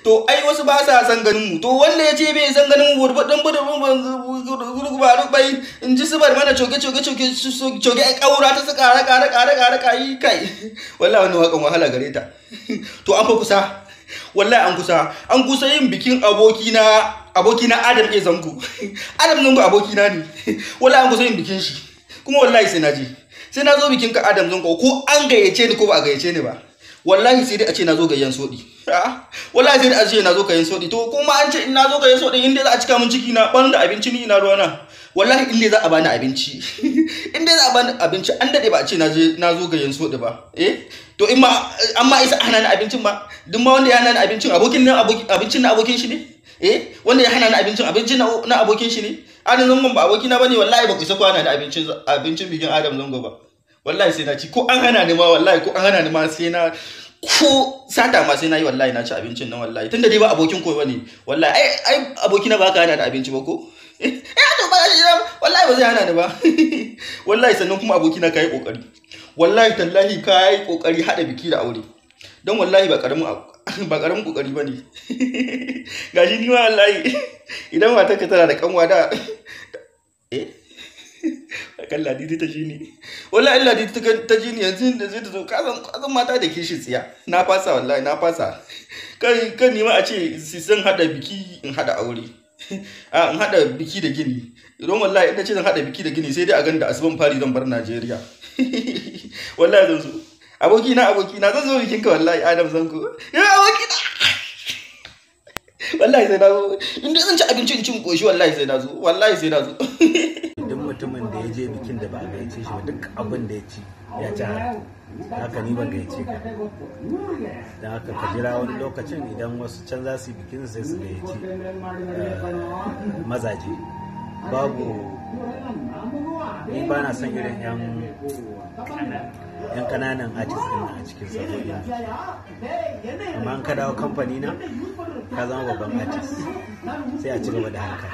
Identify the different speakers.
Speaker 1: To ai wasu ba sa san ganin mu. To wanda ya ce bai san ganin mu, burbuɗin burbuɗin bai in ji su bar mana coge coge coge coge, ai kaura ta su ƙara ƙara ƙara ƙara kai kai. Wallahi wannan wakan wahala gare ta. To an fa kusa, wallahi an kusa yin bikin abokina Adam A Zango. Adam Zango abokina ne. Wallahi an kusa yin bikin shi, kuma wallahi sai na je, sai na zo bikin ka, Adam Zango. Ko an gayyace ni ko ba a gayyace ni ba, wallahi sai dai a ce na zo gayyan soɗi. Wallahi sai dai a ce na zo gayyan soɗi. To kuma an ce in na zo gayyan soɗi, in dai za a cika mun ciki na ban da abinci, ni ina ruwana. Wallahi in dai za a bani abinci, in dai za a bani abinci, an dade ba a ce na je na zo gayyan soɗi ba. Eh, to in ma an ma isa hana ni abincin ba, duk ma wanda ya hana ni abincin, abokin nan, abincin na abokin shi ne. Eh, wanda ya hana ni abincin, abincin na abokin shi ne. Adam Zangon ba abokina bane. Wallahi ba ku isa ku hana ni abincin bikin Adam Zango ba. Wallahi sai na ci, ko an hana ni ma. Wallahi ko an hana ni ma, sai na, ko sata ma sai na yi. Wallahi na ci abincin nan. Wallahi tunda dai ba abokin ko bane. Wallahi ai abokina ba ka hana ni abinci ba ko? Eh, to ba shi, wallahi ba zai hana ni ba wallahi. Sannan kuma abokina, kai kokari, wallahi tallahi kai kokari hada biki da aure, don wallahi ba karamin kokari bane. Gashi ni ma wallahi idan matarka tana da kanwa da, eh, kan Ladidi ta ji ni, wallahi Ladidi ta ji ni yanzu da zai ta zo. Kasan mata da kishi tsiya. Na fasa, wallahi na fasa. Kan ni ma a ce su san hada biki, in hada aure, a in hada biki da gini, don wallahi in ce zan hada biki da gini, sai dai a ganda asuban fari zan bar Najeriya. Wallahi zan zo, abokina, abokina, zan zo bikinka wallahi, Adam Zango. Ya abokina, wallahi sai na zo. In dai zan ci abinci in cin koshi, wallahi sai na zo, wallahi sai na zo.
Speaker 2: Duk mutumin da ya je bikin da ba a gayyace shi ba, duk abin da ya ci ya ci haram. Haka ni ban gayyace ka, don haka ka jira wani lokacin, idan wasu can za su yi bikin sai su gayyaci mazaje. Babu, ni ba na son irin yan kananan artist din a cikin sabobin biki, amma an ka dawo kamfani na ka zama babban artist, sai a ci gaba da harka.